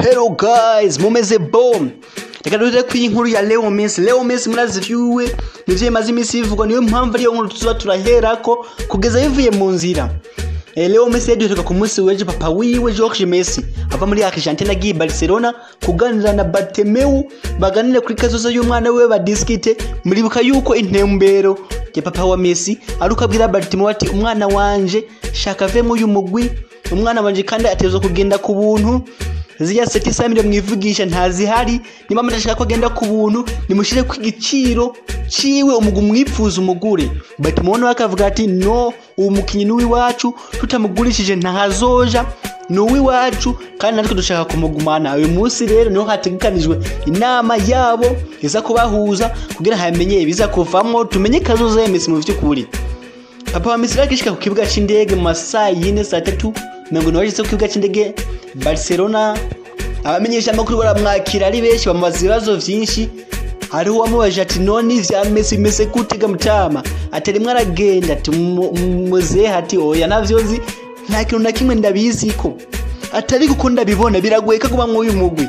Hello guys, mumeze bon? Reka duhere ku inkuru ya Leo Messi. Leo Messi murazi vyuwe nivyo imaze imisi bivugwa, niyo mpamvu ariyo nkuru tuzoba turaherako kugeza bivuye mu nzira. Leo Messi yaduheruka ku munsi w'ejo, papa wiwe Jorge Messi ava muri Argentina agiye Barcelona kuganira na Bartomeu, baganire kuri kazoza y'umwana wiwe, badiskite. Muribuka yuko intembero ya papa wa Messi ari uko abwira Bartomeu ati: "Umwana wanje shaka ave mu uyu mugwi, umwana wanje kandi atezwa kugenda ku buntu. Ziriya 700 million mwivugisha ntazihari. Niba mudashaka ko agenda ku buntu, nimushire ku igiciro ciwe, umugwi mwipfuza umugure." Bartomeu nawe akavuga ati: "No, uwo mukinyi ni uw'iwacu, tutamugurishije ntahazoja, ni uw'iwacu kandi natwe dushaka kumugumana." Uyu munsi rero niho hategekanijwe inama yabo iza kubahuza kugira hamenye ibiza kuvamwo, tumenye kazoza ya Messi mu vy'ukuri. Papa wa Messi akishika ku kibuga c'indege mu masaha 4, saa 3:40 washitse ku kibuga c'indege Barcelona. Abamenyesha amakuru baramwakira ari benshi, bamubaza ibibazo vyinshi. Hariho uwamubajije ati: "None ivya Messi bimeze gute ga mutama?" Ati: "Rimwe aragenda." Ati: "Muzehe," ati, "oya, navyo nzi, nta kintu na kimwe ndabiziko." Atari kuko ndabibona biragoye ko aguma mw'uyu mugwi.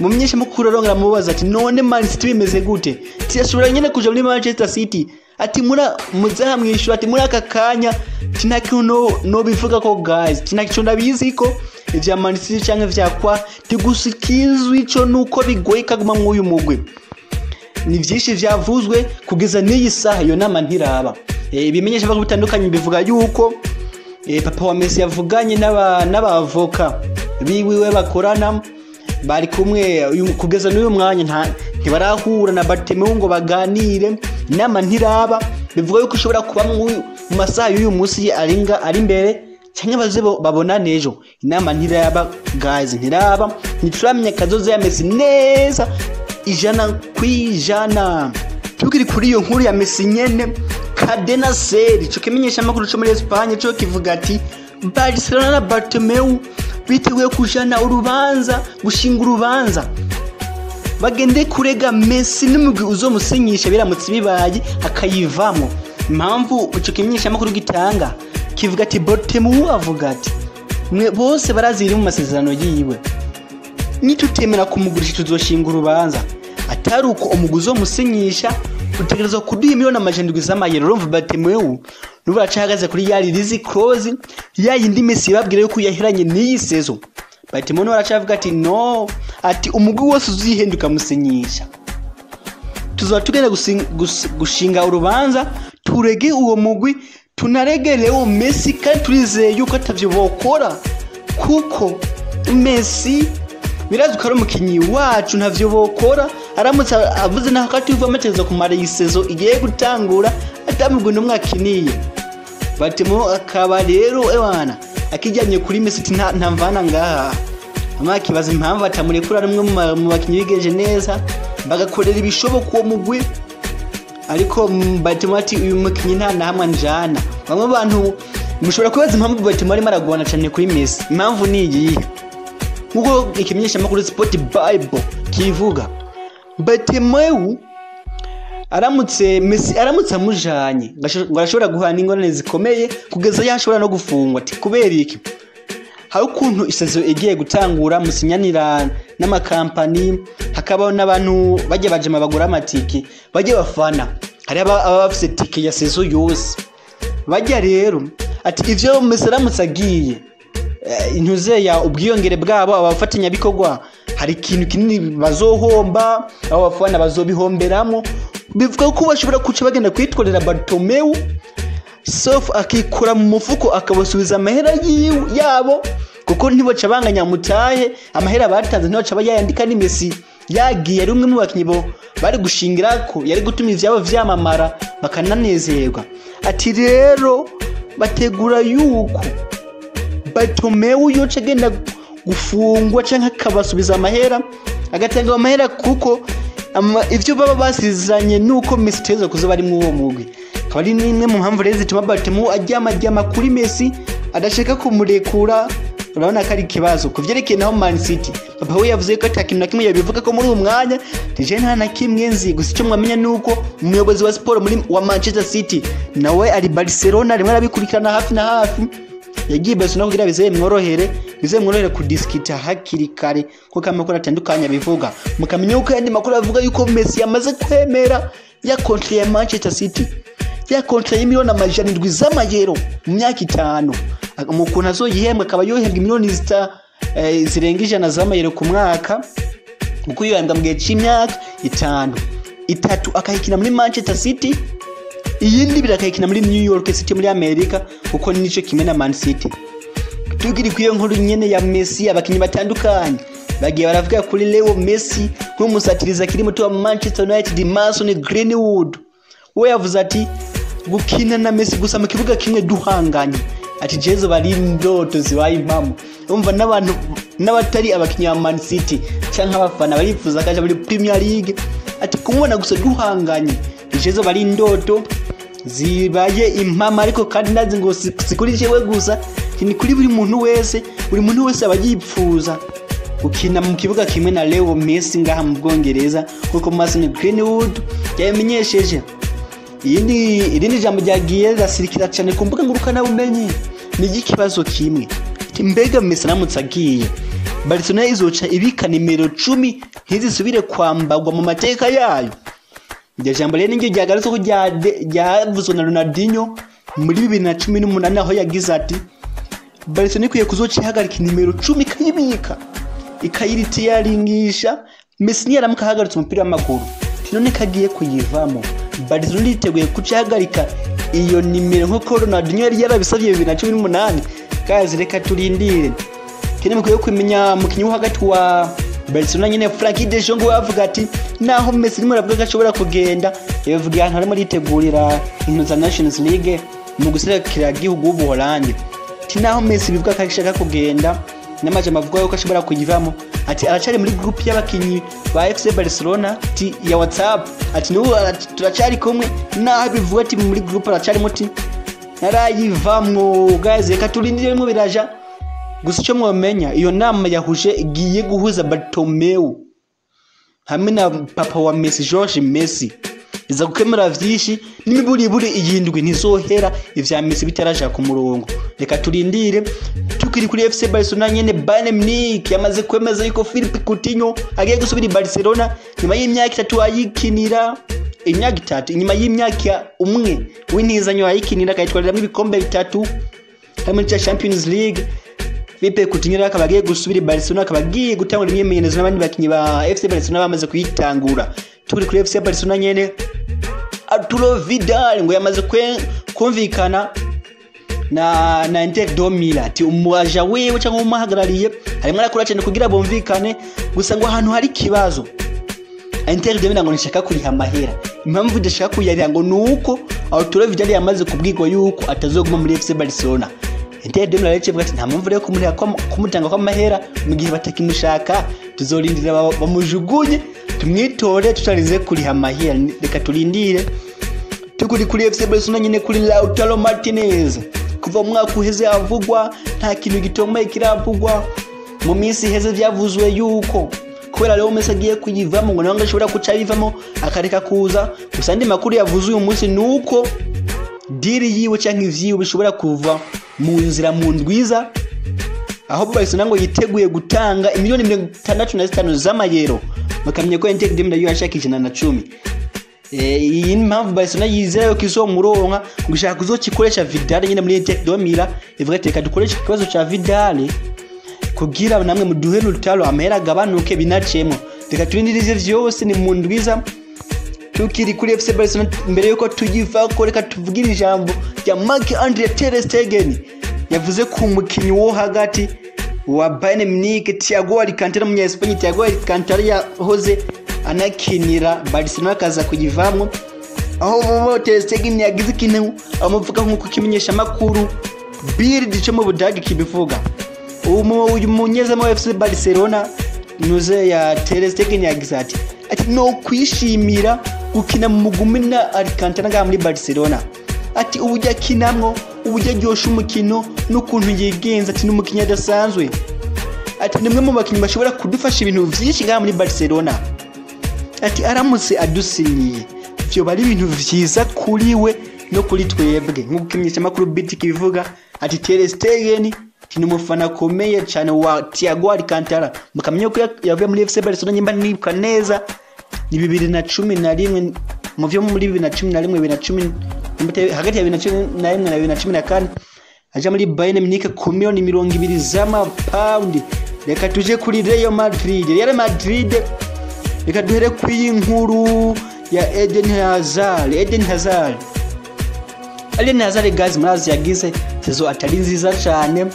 Mumenyesha makuru arongera amubaza ati: "None Man City bimeze gute?" Ati: "Ashobora nyene kuja muri Manchester City." Ati mura muzaha mwishura ati: "Muri aka kanya," ati, "nta kintu no bivuga ko guys, ati nta kintu ndabizi ko ivya Man City canke vya kwa gusa ikizwi ico nuko bigoye kaguma mw'uyu mugwi." Ni vyinshi vyavuzwe kugeza n'iyi saha, iyo nama ntiraba. Ibimenyesha makuru bitandukanye bivuga yuko papa wa Messi yavuganye n'abavoka biwiwe bakorana, bari kumwe. Kugeza n'uyu mwanya ntibarahura na Bartomeu ngo baganire, inama ntiraba. Bivuga yuko ishobora kuba mu masaha y'uyu munsi aringa ari imbere cyangwa baze babonane ejo. Inama ntiraba guys, ntiraba, ntituramenya kazoza ya Messi neza 100%. Tukiri kuri iyo nkuru ya Messi nyene, Cadena Ser, ico kimenyesha amakuru co muri Espagne, co kivuga ati Barcelona na Bartomeu biteguye kujana urubanza, gushinga urubanza, bagende kurega Messi n'umugwi uzomusinyisha biramutse bibaye akayivamo. Impamvu ico kimenyesha amakuru gitanga kivuga ati Bartomeu avuga ati: "Mwe bose barazi iri mu masezerano yiwe, nitutemera kumugurisha tuzoshinga urubanza, atari uko umugwi uzomusinyisha utegerezwa kuduha miliyoni 700 z'amayero." Urumva Bartomeu n'ubu aracahagaze kuri ya release clause ya yindi Messi babwira yuko yaheranye n'iyi saison. Bartomeu nawe aracavuga ati: "No," ati, "umugwi wose uzihenda ukamusinyisha tuzaba tugenda gushinga urubanza, turege uwo mugwi, tunarege Leo Messi, kandi turizeye yuko atavyo bokora kuko Messi birazwi ko ari umukinyi wacu, ntavyo bokora." Aramutse avuze naho ko atuva amategereza kumara iyi saison igiye gutangura atamugwi n'umwe akiniye. Bartomeu akaba rero ewana akijyanye kuri Messi ati ntamvana ngaha. Bamwe bakibaza impamvu atamurekura ari umwe mu bakinyi bigeje neza, bagakorera ibishoboka uwo mugwi, ariko Bartomeu ati: "Uyu mukinyi nta na hamwe anjana." Bamwe bantu mushobora kwibaza impamvu Bartomeu arimo aragwana cyane kuri Messi. Impamvu ni iyihe? Nk'uko ikimenyeshamakuru Sport Bible kivuga, Bartomeu aramutse Messi aramutse amujanye ngo arashobora guhana ingorane zikomeye kugeza yashobora no gufungwa. Ati kubera iki? Hari ukuntu i saison igiye gutangura musinyanira n'amakampani, hakabaho n'abantu bajya bajama bagura amatike, bajya bafana, hari ababa bafise tike ya saison yose bajya. Rero ati ivyo Messi aramutse agiye, intuzeya ubwiyongere bwabo, abafatanyabikorwa hari ikintu kinini bazohomba, abo bafana bazobihomberamo. Bivuga ko bashobora kuca bagenda kwitwarira Bartomeu, sauf akikura mu mufuko akabasubiza amahera yiwe yabo, kuko ntibaca banganya mutahe amahera batanze, ntibaca bayandika. Ni Messi yagiye ari umwe mu bakinyi bo bari gushingira ko yari gutuma ivyabo vyamamara bakananezerwa. Ati rero bategura yuko Bartomeu yoca agenda gufungwa canke akabasubiza amahera, agatanga amahera, kuko ivyo baba basizanye nuko Messi teza kuzoba ari mw'uwo mugwi. Akaba ari n'imwe mu mpamvu rero zituma Bartomeu aryama aryama kuri Messi, adashaka kumurekura. Urabona ko ari ikibazo. Ku vyerekeye naho Man City, papa we yavuze ko ata kintu na kimwe yabivuga ko muri uwo mwanya tije, nta na kimwe nzi. Gusa icyo mwamenya ni uko umuyobozi wa siporo muri wa Manchester City nawe ari Barcelona, rimwe arabikurikirana hafi na hafi. Yagiye Barcelona kugira bizeye mworohere. Bize mworohere kudiskita hakiri kare kuko amakuru atandukanye abivuga. Mukamenya uko yandi makuru avuga yuko Messi yamaze kwemera ya contrat ya Manchester City, ya contrat y'imiliyoni 700 z'amayero mu myaka 5, mu kuntu azoyihembwa akaba yohembwa miliyoni zirenga 100 z'amayero ku mwaka, kuko yohembwa mu gihe c'imyaka 5, 3 akayikina muri Manchester City, iyindi 2 akayikina muri New York City muri Amerika, kuko nico kimwe na Man City. Tukiri kwiyo nkuru nyene ya Messi, abakinyi batandukanye bagiye baravuga kuri Leo Messi nk'umusatiriza kiri muto wa Manchester United Mason Greenwood. We yavuze ati gukina na Messi gusa mu kibuga kimwe duhanganye, ati jezo bari indoto zibaye impamo. Umva n'abantu n'abatari abakinyi ba Man City canke abafana barifuza kaje muri Premier League, ati kumubona gusa duhanganye jezo bari indoto zibaye impamo. Ariko kandi ndazi ngo si kuri jewe gusa, ni kuri buri muntu wese, buri muntu wese aba yipfuza gukina mu kibuga kimwe na Leo Messi ngaha mu Bwongereza, kuko Mason Greenwood yabimenyesheje. Irindi jambo ryagiye rirasirikira cyane ku mbuga ngurukanabumenyi ni ikibazo kimwe, mbega Messi aramutse agiye Barcelona izoca ibika nimero 10 ntizisubire kwambagwa mu mateka yayo. Iryo jambo rero niryo ryagarutse ko ryavuzwe na Ronaldinho muri 2018, aho yagize ati Barcelona ikwiye kuzoca ihagarika nimero 10 ikayibika ikayiritiyaringisha. Messi niyaramuka ahagaritse umupira w'amaguru none kagiye kuyivamo, Barcelona yiteguye kucihagarika iyo nimero nkuko Ronaldinho yari yarabisavye 2018. Kazi reka turindire. Kene mukwiye kumenya mukinyi wo hagati wa Barcelona nyene Frankie de Jong avuga ati naho Messi rimwe aravuga ko ashobora kugenda, yavuga ahantu arimo aritegurira inkino za Nations League mu guserukira igihugu w'Ubuholandi, ati naho Messi bivuga ko ashaka kugenda n'amajambo avuga yuko ashobora kuyivamo, ati aracari muri group y'abakinyi ba FC Barcelona ati ya WhatsApp, ati n'ubu turacari kumwe, naho bivuga ati muri group aracarimo ati narayivamwo. Guys reka turindiremo biraja. Gusa icyo mwomenya, iyo nama yahuje igiye guhuza Bartomeu hamwe na papa wa Messi George Messi, iza gukemura vyinshi n'imiburiburi iyindwi ntizohera ivya Messi bitaraja ku murongo. Reka turindire. Tukiri kuri FC Barcelona nyene, Bayern Munich yamaze kwemeza yuko Philippe Coutinho agiye gusubira i Barcelona nyuma y'imyaka 3 ayikinira, imyaka 3 inyuma y'imyaka 1 w'intizanyo ayikinira akayitwariramwo ibikombe 3 hamwe n'icya Champions League. Philippe Coutinho akaba agiye gusubira i Barcelona, akaba agiye gutangura imyimenyerezo n'abandi bakinyi ba FC Barcelona bamaze kuyitangura. Turi kuri FC Barcelona nyene, Arturo Vidal ngo yamaze kumvikana na Inter de Milan, ati umuaja wewe cyangwa umuhagarariye harimo arakora cyane kugira bumvikane, gusa ngo ahantu hari kibazo Inter de Milan ngo nishaka kuriha amahera. Impamvu idashaka kuyariha ngo nuko Arturo Vidal yamaze kubwirwa yuko atazoguma muri FC Barcelona. Inter de Milan yaciye ati nta mpamvu rero kumuriha kumutanga kwa mahera mu gihe batakimushaka, tuzorindira bamujugunye tumwitore tutarize kuriha amahera. Reka turindire. Tukuri kuri FC Barcelona nyine kuri Lautaro Martinez, kuva mu mwaka uheze avugwa nta kintu gitomeye kiravugwa. Mu minsi iheze vyavuzwe yuko kubera Leo Messi agiye kuyivamo ngo nawe ashobora kuca yivamo akareka kuza. Gusa andi makuru yavuze uyu munsi nuko diri yiwe canke ivyiwe bishobora kuva mu nzira mu ndwiza, aho Barcelona ngo yiteguye gutanga imiliyoni 65 z'amayero, bakamenya ko Inter de Milan yo yashaka 110. Iyi ni impamvu Barcelona yizera yuko izomuronka ngo ishaka kuzokikoresha Vidal nyine muri Inter de Milan, ivuga ati reka dukoreshe ikibazo ca Vidal kugira namwe muduhe Lautaro amahera agabanuke binacemo. Reka turindirize vyose ni mu ndwiza. Tukiri kuri FC Barcelona mbere yuko tuyiva ko reka tuvugire ijambo rya Marc-Andre ter Stegen yavuze ku mukinyi wo hagati wa Bayern Munich Thiago Alcantara, umunya Espagne Thiago Alcantara yahoze anakinira Barcelona akaza kuyivamwo, aho Ter Stegen yagize ikintu amuvuga nk'uko kimenyesha makuru Bild cyo mu Budage kibivuga. Uyu munyezamu wa FC Barcelona nuze ya Ter Stegen yagize ati no kwishimira gukina mu mugumi na Alcantara ngaha muri Barcelona, ati uburyo akinamwo, uburyo aryosha umukino n'ukuntu yigenza, ati n'umukinnyi adasanzwe, ati nimwe mu bakinnyi bashobora kudufasha ibintu vyinshi ngaha muri Barcelona, ati aramutse adusinyiye vyoba ari ibintu vyiza kuri we no kuri twebwe. Nk'uko ikimenyeshamakuru BT kibivuga, ati Ter Stegen Ni umufana akomeye cyane wa Thiago Alcantara. Mukamenya ko yavuye muri FC Barcelona, nyimba nibuka neza ni 2011, mu vyo muri 2011, 2010, hagati ya 2011 na 2014, aja muri Bayern Munich ku miliyoni 20 z'amapawundi. Reka tuje kuri Real Madrid. Real Madrid, reka duhere ku nkuru ya Eden Hazard. Eden Hazard, Eden Hazard guys, murazi yagize saison atari nziza cyane,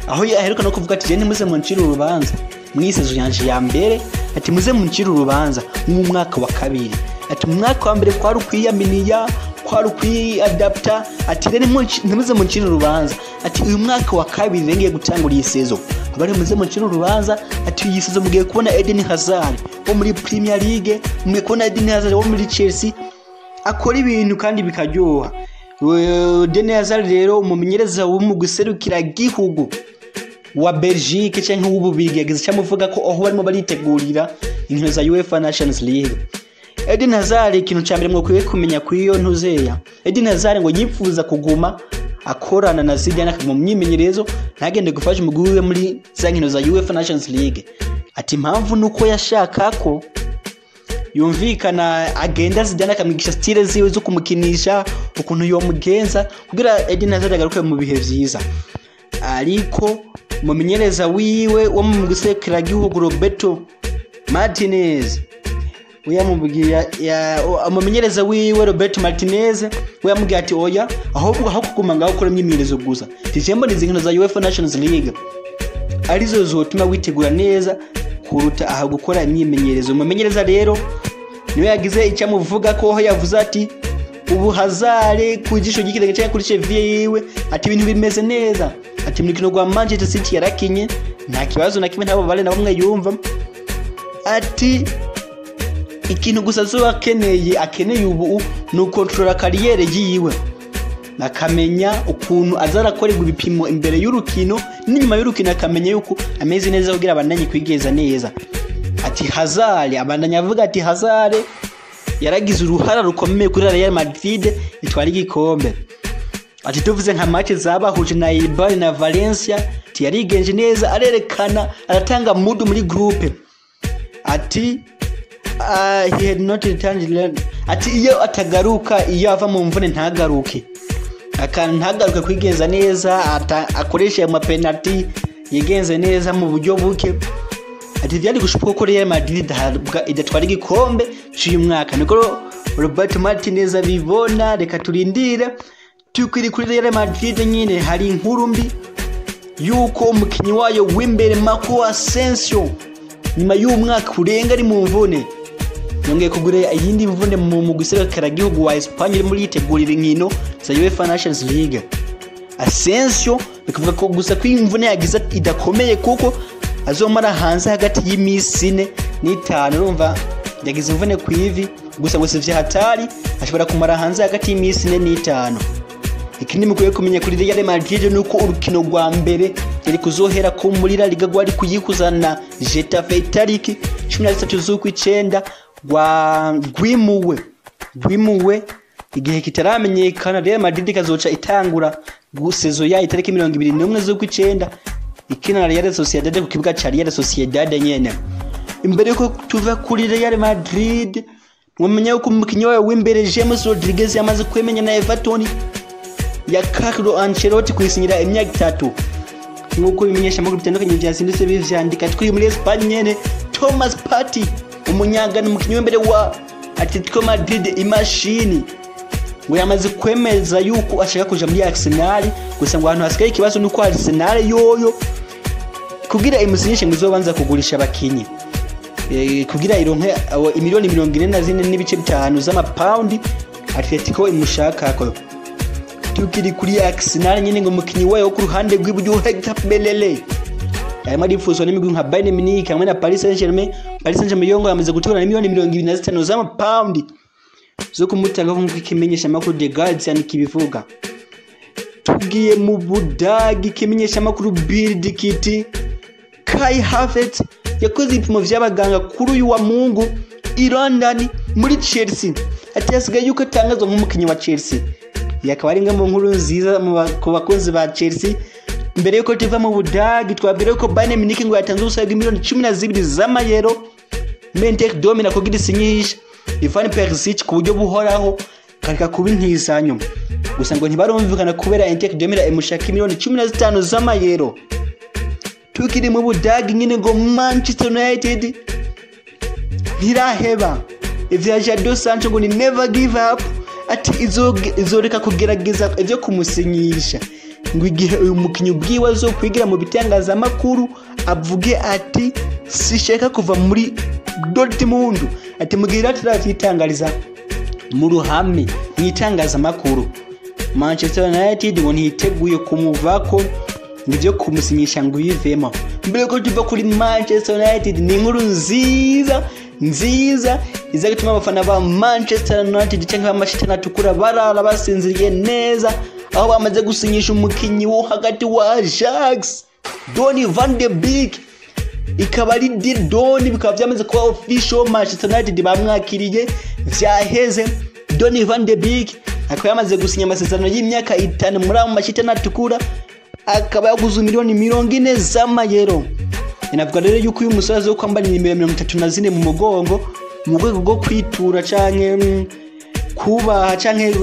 aho aheruka no kuvuga ati: "Je ntimuze muncire urubanza mw'iyi saison yanje ya mbere," ati: "Muze muncire urubanza mu mwaka wa kabiri." Ati: "Mu mwaka wa mbere kwari ukwiyaminiya, kwari ukwiadapta." Ati: "Rero ntimuze muncire urubanza." Ati: "Uyu mwaka wa kabiri rero ngiye gutangura iyi saison, abari muze muncire urubanza." Ati: "Iyi saison mugiye kubona Eden Hazard wo muri Premier League, mugiye kubona Eden Hazard wo muri Chelsea akora ibintu kandi bikaryoha." Eden Hazard rero, umumenyereza w'umugwi gihugu wa Belgique canke w'Ububirigi, yagize icyo amuvuga ko aho barimo baritegurira inkino za UEFA Nations League. Eden Hazard, ikintu ca mbere mwokwiye kumenya kw'iyo ntuzeya, Eden Hazard ngo yifuza kuguma akorana na Zidane, akaguma mu myimenyerezo, ntagende gufasha umugwi wiwe muri za nkino za UEFA Nations League. Ati impamvu nuko yashaka ko yumvikana agenda Zidane akamwigisha style ziwe zo kumukinisha, ukuntu yomugenza kugira Eden Hazard agaruke mu bihe vyiza. Ariko umumenyereza wiwe wo mu gihugu, Roberto Martinez, we yamubwiye, umumenyereza wiwe Roberto Martinez we yamubwiye ati: "Oya, ahubwo aho kuguma ngaho ukora imyimenyerezo gusa, tijembo nizi nkino za UEFA Nations League arizo zotuma witegura neza kuruta aha gukora imyimenyerezo." Umumenyereza rero niwe yagize icyo amuvuga ko, aho yavuze ati ubu Hazard ku jisho ry'ikirenge cyangwa kuri cheville yiwe, ati ibintu bimeze neza. Ati mu rukino rwa Manchester City yarakinye nta kibazo na kimwe, ntabo bale na bamwe yumva. Ati ikintu gusa azoba akeneye ubu ni ukontorora carrière yiwe, akamenya ukuntu azarakorerwa ibipimo imbere y'urukino n'inyuma y'urukino, akamenya yuko ameze neza kugira abandanye kwigeza neza. Ati Hazard, abandanya avuga ati Hazard yaragize uruhara rukomeye kuri Real Madrid itwara igikombe. Ati tuvuze nka match zabahuje na Eibar na Valencia, ati yarigenje neza, arerekana, aratanga mood muri groupe. Ati he had not returned. Ati iyo atagaruka, iyo ava mu mvune ntagaruke, akantu ntagaruke kwigenza neza, akoresha ayo mapenalty yigenze neza mu buryo buke, ati byari gushoboka ko Real Madrid idatwara igikombe cy'uyu mwaka. Niko Roberto Martinez abibona. Reka turindire. Tukiri kuri Real Madrid nyine, hari inkuru mbi yuko umukinnyi wayo w'imbere Marco Asensio, nyuma y'umwaka urenga ari mu mvune, yongeye kugura iyindi mvune mu mugwi gihugu wa Espagne uri muri yitegurira inkino za UEFA Nations League. Asensio bikavuga ko gusa ko imvune yagize idakomeye, kuko azomara hanze hagati y'iminsi 4 n'itanu. Urumva yagize imvune ku ivi gusa, ngo si hatari, ashobora kumara hanze hagati y'iminsi 4 n'itanu. Ikindi mukwiye kumenya kuri Real Madrid ni uko urukino rwa mbere yari kuzohera ko muri La Liga rwari kuyihuzana Getafe itariki 13 z'ukwicenda rwimuwe igihe kitaramenyekana. Real Madrid ikazoca itangura saison yayo itariki 21 z'ukwicenda, ikina na Real Sociedad ku kibuga ca Real Sociedad nyene. Imbere yuko tuva kuri Real Madrid, mwamenye yuko umukinyi wayo w'imbere James Rodriguez yamaze kwemenya na Everton ya Carlo Ancelotti kwisinyira imyaka 3, nk'uko bimenyesha amakuru bitandukanye vyazindutse bivyandika. Turi muri Espagne nyene, Thomas Partey, umunyagana, umukinyi w'imbere wa Atletico Madrid, imashini, ngo yamaze kwemeza yuko ashaka kuja muri Arsenal. Gusa ngo ahantu hasigaye ikibazo nuko Arsenal yoyo kugira imusinyishe ngo izobanza kugurisha abakinyi kugira ironke imiliyoni 44.5 z'amapaundi Atletico imushakako. Tukiri kuri Arsenal nyine, ngo umukinyi wayo wo ku ruhande rw'iburyo Hector Bellerin arimo arifuzwa n'imigwi nka Bayern Munich hamwe na Paris Saint-Germain. Paris Saint-Germain yo ngo yamaze gutora miliyoni 25 z'amapaundi zo kumutanga, nk'uko ikimenyesha amakuru The Guardian kibivuga. Tugiye mu Budagi, ikimenyesha amakuru Bild kiti Kai Havertz yakoze ibipimo vy'abaganga kuri uyu wa Mungu i London muri Chelsea. Ati hasigaye yuko atangazwa nk'umukinyi wa Chelsea. Iyi akaba ari imwe mu nkuru nziza ku bakunzi ba Chelsea. Mbere yuko tuva mu Budagi, twabwira yuko Bayern Munich ngo yatanze ubusabe bw'imiliyoni 12 z'amayero muri Inter de Milan kugira isinyishe Ivan Perisic ku buryo buhoraho, kareka kuba intizanyo. Gusa ngo ntibarumvikana kubera Inter de Milan imushaka miliyoni 15 z'amayero. Tukiri mu Budagi nyine, ngo Manchester United ntiraheba ivya Jadon Sancho, ngo ni never give up, ati izoreka kugerageza ivyo kumusinyisha ngo igihe uyu mukinyi ubwiwe azokwigira mu bitangazamakuru avuge ati sishaka kuva muri Dortmund, ati mugihe ataravyitangariza mu ruhame mu itangazamakuru, Manchester United ngo ntiteguye kumuvako, nivyo kumusinyisha ngo bivemo. Mbere ko tuva kuri Manchester United, ni inkuru nziza nziza iza gutuma abafana ba Manchester United cyangwa amashitani atukura barara basinziriye neza, aho bamaze gusinyisha umukinyi wo hagati wa Ajax, Donny van de Beek. Ikaba ari deal done, bikaba byamaze kuba official. Manchester United bamwakiriye, vyaheze. Donny van de Beek akaba yamaze gusinya amasezerano y'imyaka 5 muri abo mashitani atukura, akaba yaguze miliyoni 40 z'amayero. Inavuga rero yuko uyu musore azo kwambara nimero 34 mu mugongo mu rwego rwo kwitura canke kubaha canke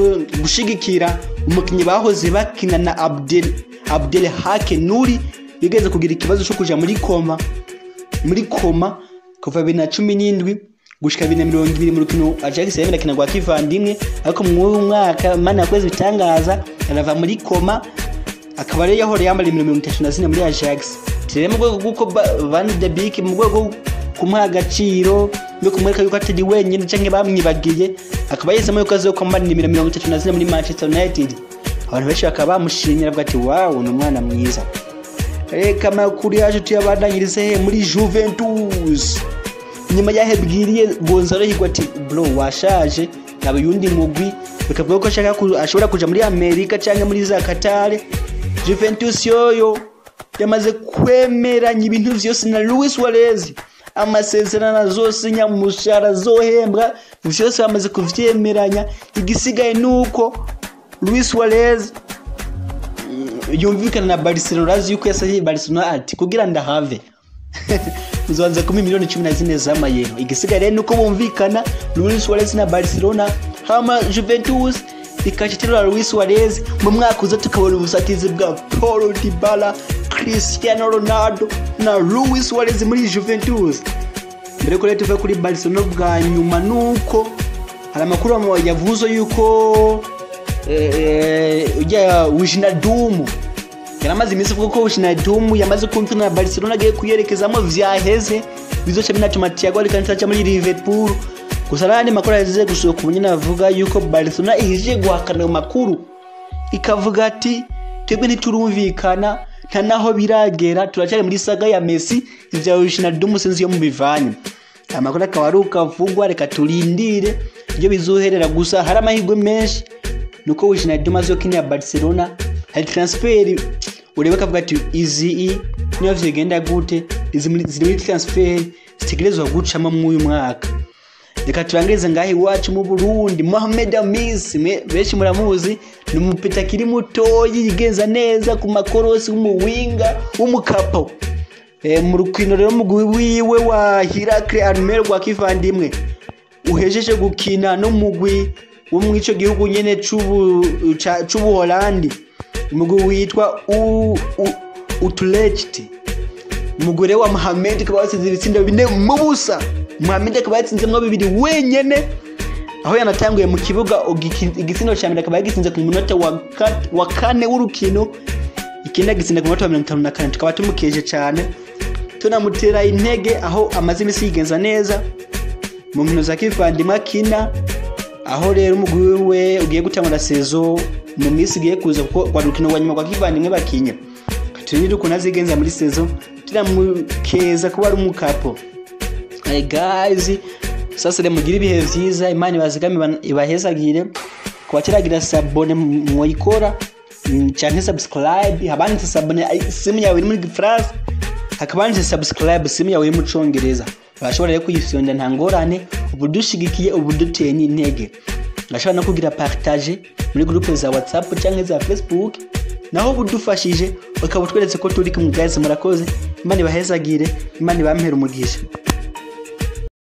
gushigikira umukinyi bahoze bakina na Abdel Hake Nuri, yigeze kugira ikibazo cyo kuja muri koma kuva 2017 gushika 2020 mu rukino Ajax yemera kina rwa kivandimwe. Ariko mu mwaka Mana yakoze bitangaza, arava muri koma, akaba rero yahora yambara nimero 34 muri Ajax. Rero mu rwego rw'uko Van de Beek, mu rwego rwo kumuha agaciro no kumwereka yuko atari wenyine canke bamwibagiye, akaba yahisemo yuko azokwambara nimero 34 muri Manchester United. Abantu benshi bakaba bamushimira, bavuga ati wow, ni umwana mwiza. Reka amakuru yacu tuyabandanyirize he? Muri Juventus. Nyuma yahebwiriye Gonzalo Higuain ati bro, washaje, yaba yundi mugwi, bikavuga ko ashaka ashobora kuja muri Amerika canke muri za Qatar. Juventus yoyo yamaze kwemeranya ibintu vyose na Luis Suarez, amasezerano azosinya, umushahara azohembwa, vyose bamaze kuvyemeranya. Igisigaye nuko Luis Suarez yumvikana na Barcelona. Azi yuko yasavye Barcelona ati kugira ndahave uzobanza kumi miliyoni 14 z'amayero. Igisigaye rero nuko bumvikana Luis Suarez na Barcelona, hama Juventus ikaca Luis Suarez. Mu mwaka uza tukabona ubusatizi bwa Paulo Dybala, Cristiano Ronaldo na Luis Suarez muri Juventus. Mbere ko rero tuve kuri Barcelona, bwa nyuma nuko hari amakuru yavuze yuko ujya Wijnaldum, yaramaze iminsi avuga ko Wijnaldum yamaze kumvikana na Barcelona, agiye kuyerekezamo, vyaheze, bizoca binatuma Thiago Alcantara aca muri Liverpool. Gusa n'ayandi makuru yazize gusohoka ubu nyine avuga yuko Barcelona ihije guhakana ayo makuru, ikavuga ati twebwe ntiturumvikana, nta naho biragera, turacyari muri saga ya Messi, ivya Wijnaldum sinzi iyo mubivanye. Amakuru akaba ari uko avugwa. Reka turindire ibyo bizoherera. Gusa hari amahirwe menshi nuko Wijnaldum azokinira Barcelona. Hari transfer ureba akavuga ati izi niyo vyigenda gute, izi ziri muri transfer zitegerezwa gucamo mw'uyu mwaka. Reka turangirize ngaho iwacu mu Burundi. Mohamed Amis, benshi muramuzi, ni umupeta akiri mutoyi yigenza neza ku makorosi, w'umuwinga w'umukapo. Mu rukino rero mugwi wiwe wa Heracles Almelo rwa kivandimwe uhejeje gukina n'umugwi wo mu ico gihugu nyene c'Ubuholandi, umugwi witwa Utrecht, umugore wa Mohamed akaba yatsinze ibitsindo 4-0. Mohamed akaba yatsinzemwo bibiri wenyene, aho yanatanguye mu kibuga. Igitsindo ca mbere akaba yagitsinze ku munota wa kane w'urukino, ikindi agitsinda ku munota wa 54. Tukaba tumukeje cane, tunamutera intege, aho amaze imisi yigenza neza mu nkino za kivandimwe akina, aho rero umugwi wiwe ugiye gutangura saison mu minsi igiye kuza, kuko rwa rukino rwa nyuma rwa kivandimwe bakinye. Turindire ukuntu azigenza muri saison, turamukeza kuba ari umukapo. Hey guys, sasa rero mugire ibihe vyiza, Imana ibazigame, ibahezagire. Kubateragira s'abonner mwoyikora canke subscribe. Habanditse s'abonner simu yawe iri muri gifaransa, hakaba handitse subscribe simu yawe iri mu congereza. Urashobora rero kuyifyonda, nta ngorane, ubu dushigikiye, ubu duteye n'intege. Urashobora no kugira partage muri groupe za WhatsApp canke za Facebook. Naho budufashije, ukaba utweretse ko turi kumwe. Guys, murakoze. Imana ibahezagire, Imana ibampere umugisha.